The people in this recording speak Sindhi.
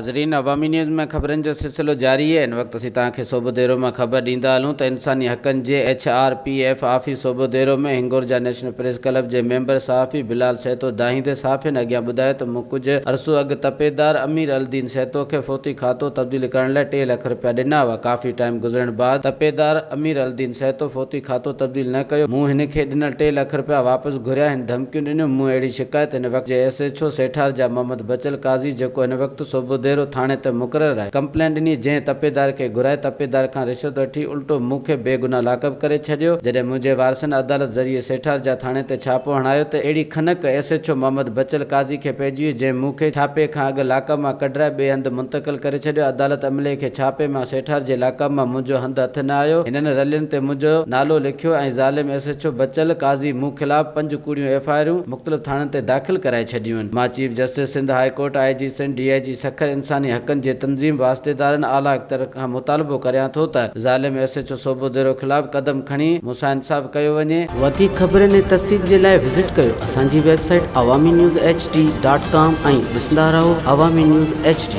ناظرين عوامي نيوز ۾ خبرن جو سلسلو جاري آهي هن وقت اسين توهان کي صوبوديرو مان خبر ڏيندا هلون ته انساني حقن جي H R P F office Sobhodero ۾ Hingorja national press club جي ميمبر صحافي بلال سهتو دانهيندي صحافين اڳيان ٻڌايو ته مون ڪجهه عرصو اڳ تپيدار امير الدين سهتو کي فوتي کاتو تبديل ڪرڻ لاء ٽي لک رپيا ڏنا هئا ڪافي ٽائيم گذرڻ بعد تپيدار امير الدين سهتو فوتي کاتو تبديل نه ڪيو مون هن کي ڏنل ٽي لک رپيا واپس گهريا هن ڌمڪيون ڏنيون مون اهڙي شڪايت هن وقت جي ايس ايڇ او سيٺارجا محمد بچل قاضي جيڪو هن وقت صوبوديرو ٿاڻي تي مقرر آهي، ڪمپلين ڏني، جنهن تپيدار کي گهرائي تپيدار کان رشوت وٺي الٽو مون کي بيگناهه لاڪپ ڪري ڇڏيو، جڏهن منهنجي وارثن عدالت ذريعي سيٺارجا ٿاڻي تي ڇاپو هڻايو ته اهڙي خنڪ S H O Muhammad Bachal Qazi کي پئجي وئي، جنهن مون کي ڇاپي کان اڳ لاڪپ مان ڪڍرائي ٻئي هنڌ منتقل ڪري ڇڏيو، عدالت عملي کي ڇاپي مان سيٺارجي لاڪپ مان منهنجو هنڌ هٿ نه آيو، هنن رلين تي منهنجو نالو لکيو ۽ ظالم S H O Bachal Qazi مون خلاف پنج ڪوڙيون ايف I آرون مختلف ٿاڻن تي داخل ڪرائي ڇڏيون. مان chief justice Sindh high court, I G Sindh, D I G Sukkur, انساني حقن جي تنظيم واسطيدارن اعليٰ اختيارن کان مطالبو ڪريان ٿو ته ظالم ايس ايڇ او صوبوديرو خلاف قدم کڻي مون سان انصاف ڪيو وڃي. وڌيڪ خبرن ۽ تفصيل جي لاء وزٽ ڪيو اسان جي website Awami news H D dot com ۽ ڏسندا رهو عوامي نيوز ايڇ ڊي.